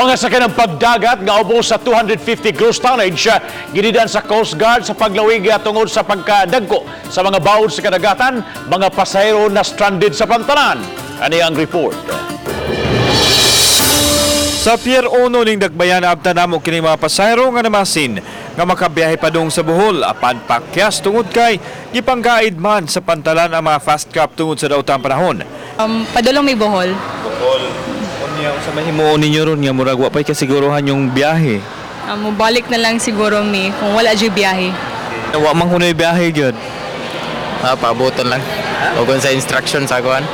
Mga sakyan ng pagdagat nga ubos sa 250 gross tonnage ginidan sa Coast Guard sa paglawig tungod sa pagkadagko sa mga bawod sa kadagatan, mga pasahero na stranded sa pantalan. Ani ang report. Sa Pier 1 ning Dakbayan, naabtan namo kini mga pasahero nga namasin nga makabiyahe padung sa Bohol apan pakyas tungod kay gipanggaid man sa pantalan ang mga fast craft tungod sa daotang panahon. Padulong may Bohol. Bohol. Unya, unsa mahimuon ninyo ron nga murag wa pay kasiguruhan yung biyahe? Mobalik na lang siguro mi kung wala jud biyahe. Wa man kunoy biyahe gyud. Ah, paabuton lang. O kung sa instruction sa kuan.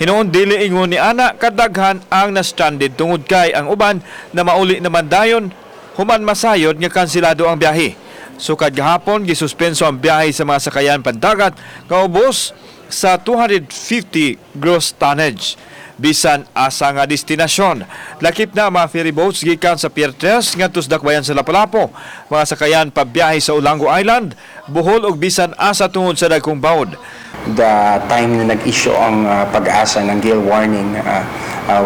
Hinuon dili ingon ni ana kadaghan ang na-stranded tungod kay ang uban na mauli naman dayon human masayod nga kansilado ang biyahe. Sukad gahapon, gisuspenso ang biyahe sa mga sakayan pandagat kaubos sa 250 gross tonnage bisan asa nga destinasyon. Lakip na ang mga ferry boats gikan sa Pier 3 ngadto sa Dakbayan sa Lapu-Lapu, mga sakayan pabiyahe sa Olango Island, Bohol ug bisan asa tungod sa dagkong bawod. The time na nag-issue ang PAGASA ng gale warning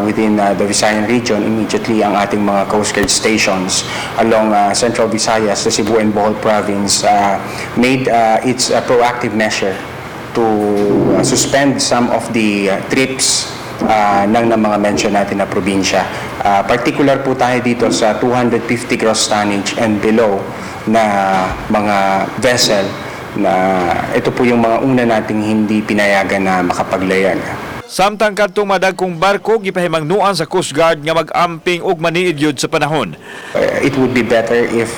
within the Visayan region, immediately ang ating mga Coast Guard stations along Central Visayas, the Cebu and Bohol province made its proactive measure to suspend some of the trips ng mga mention natin na probinsya. Particular po tayo dito sa 250 gross tonnage and below na mga vessel na ito po yung mga una nating hindi pinayagan na makapaglayag. Samtang kadtong madagkong barko, gipahimangnuan sa Coast Guard nga mag-amping og maniid gyud sa panahon. It would be better if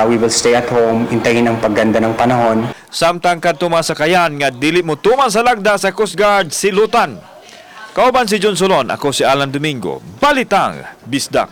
we will stay at home, hintayin ang pagganda ng panahon. Samtang kadtong mga sakayan nga dili mo tuman sa lagda sa Coast Guard, silutan. Kauban si John Solon, ako si Alan Domingo. Balitang Bisdak.